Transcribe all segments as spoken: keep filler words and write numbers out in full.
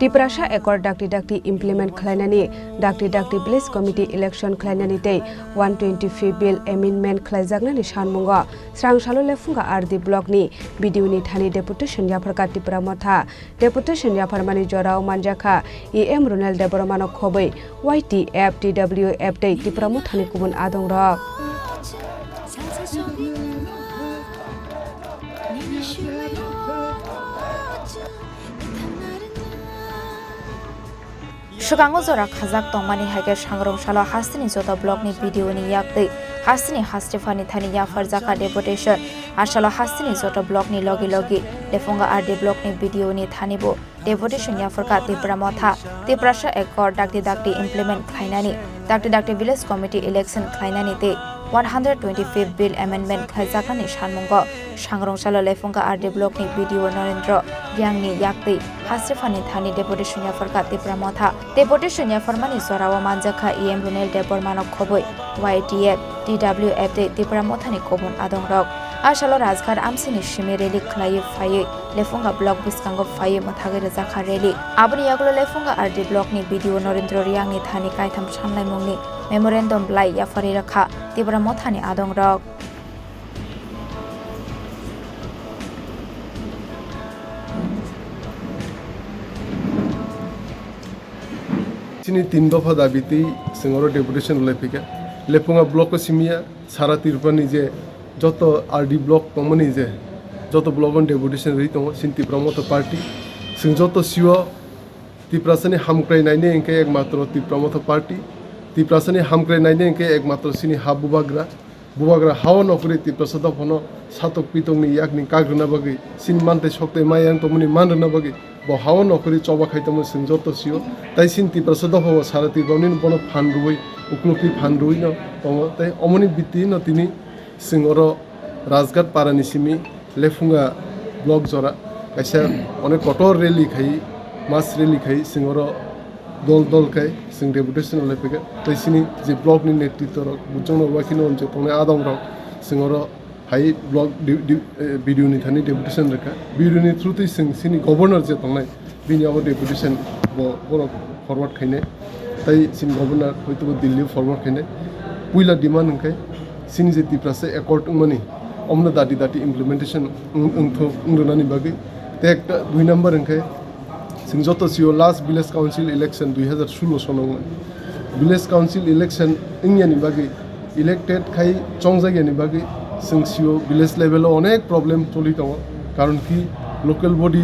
Tiprasa Accord dakti dakti implement khlainani, dakti dakti village committee election khlainani tei one twenty-fifth bill amendment khlaijaknani sanmungo Srangsalo Lephunga R D block ni B D O ni thani deputation yapharkha Tipra Motha. Deputation yapharmani jorao manjakha E M Ronel Debbarmano khobwi Y T F, T W F tei Tipra Mothani kubun adongrok. Swkango jora khajak tongmani hai khe Sangrong salo hasteni joto block ni B D O ni yak twi hasteni haste phani thani yapharjakha deputation. Asalo hasteni joto block ni logi logi Lephunga R D block ni B D O ni thani bo deputation yapharkha Tipra Motha. Tiprasa Accord dakti dakti implement khlainani, dakti dakti village committee election khlainani tei one hundred twenty-fifth bill amendment khlaijaknani sanmungo Sangrong salo Lephunga R D block ni B D O Norendra Riang ni yak twi hasteni phani thani deputation yapharkha Tipra Motha. Deputation yapharmani jorao manjakha E M Ronel Debbarmano khobwi Y T F, T W F tei Tipra Mothani kubun adongrok. Asalo Rajghat amsini simi rally khlaiwi phaiwi Lephunga block bwskango phaiwi mwthagwi rwjakha rally. Aboni yagulo Lephunga R D block ni B D O Norendra Riang ni thani kaitham sanlaimungni memorandum blai yapharwi rwkha Tipra Mothani adongrok. Chini tin dopha dabi twi chwng oro deputation rwlai phaikha. Lephunga block o simi ya, sara Tripura ni je joto R D block tongmani je joto block o deputation rwi tongo, chini Tipra Motha party. Chwng joto sio Tiprasani hamkrai nainai hwnkhe ekmatro Tipra Motha party. Tiprasani hamkrai nainai hwnkhe ekmatro chini ha bubagra. Bubagra hao nokri Tiprasa dophano satok pitokni yakni kak rwna bagwi, chini mantei soktei maya wng tongmani man rwna bagwi bo hao nokri choba khai tongmani chwng joto sio. Tai chini Tiprasa dopha bo sara Tripura ni bono phan rwui, uklukni phan rwui no tongo. Tai omoni biti no tini chwng oro Rajghat parani simi Lephunga block jora kaisa onek kotor rally khai, mass rally khai chwng oro dol dol khai chwng deputation rwlai phaikha. Tai chini je block ni netritwo rok, buchung rok, wakhi no je tongnai adong rok chwng oro hai block di-, di-, eh, B D O ni thani deputation rwkha. B D O ni through twi chwng chini governor je tongnai, bini abo deputation bo borok forward khainai. Tai chini governor hoito bo Delhi forward khainai. Puila demand hwnkhe chini je Tiprasa accord wngmani, omno dati dati implementation wng-, wngthok wng rwnani bagwi. Tei ekta dui number hwnkhe chwng joto sio last village council election dui hazar sulo sono wngmani. Village council election wngyani bagwi, elected khai chongjagyani bagwi chwng sio village level o onek problem choli tongo. Karon ki local body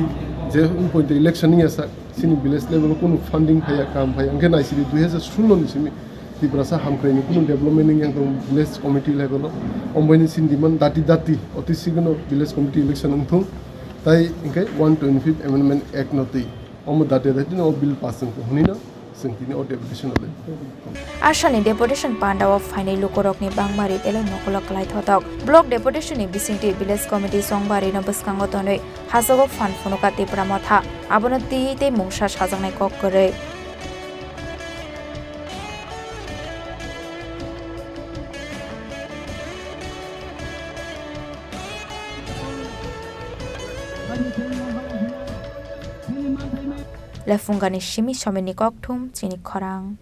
je wngpoito election wngya sak, chini village level o kunu funding phaiya, kam phaiya. Hwnkhe naisidi dui hazar sulo ni simi Tiprasa hamkraini kunu development wngya tong village committee level o. Ombaini chini demand dati dati oti sigino village committee election wngthung. Tai hwnkhe one twenty-fifth Amendment Act no twi omo dati dati no o bill pass wngkha hwnwi no chwng tini o deputation rwlai. Asalni deputation pandao phainai lukurokni bangma ritelai nokolok kwlaithotok. Block deputation ni bisingtwi village committee chongbarino bwskango tonwi hasogo phan phunukha Tipra Motha. Abono twiwi tei mungsa sajaknai kok kwrwi. Lephungani simi somini kokthum chini khorang.